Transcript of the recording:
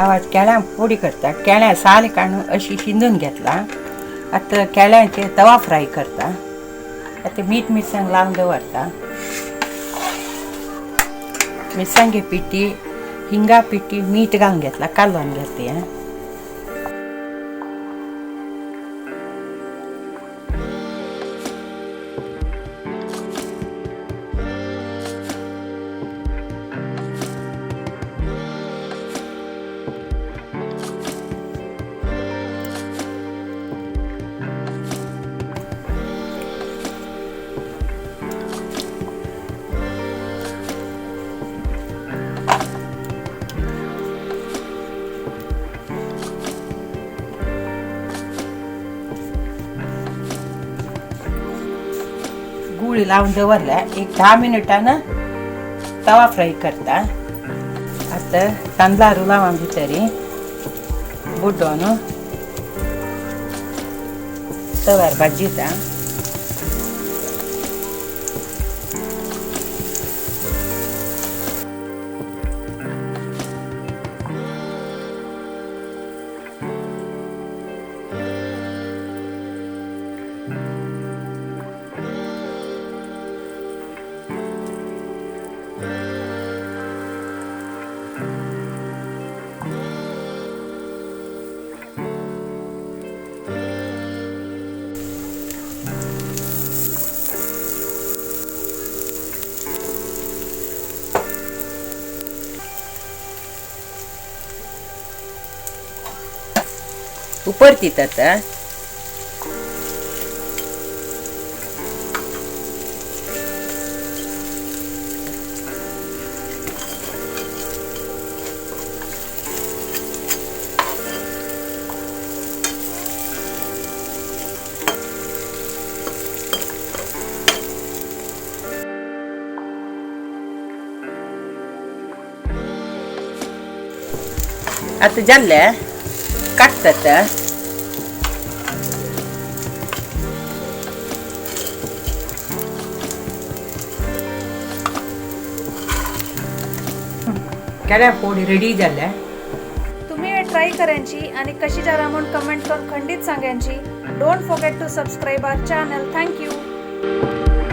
आवाज केळ्यां पोडी करता. केळ्यां साल काडून अशी शिंदून घेतला. आतां केळ्यांचे तवा फ्राय करता. आतां मीठ मिरसांग लावन दवरता. मिरसांगे पिठी, हिंगा पिठी, मीठ घालून घेतला, कालोवन घेतली. गूळ लावून दवरला. एक 10 मिनटानं तवा फ्राय करता. आता तांदळा रुलावा भितरी बुडोवन तव्यार भाजिता. उपरतीत आता. आता जाल्ले काडटात. केळ्या पोडी रेडी जाल्ले. तुम्ही हे ट्राय करायची आणि कशी जरा म्हणून कमेंट करून खंडित सांगायची. Don't forget to subscribe our channel. Thank you.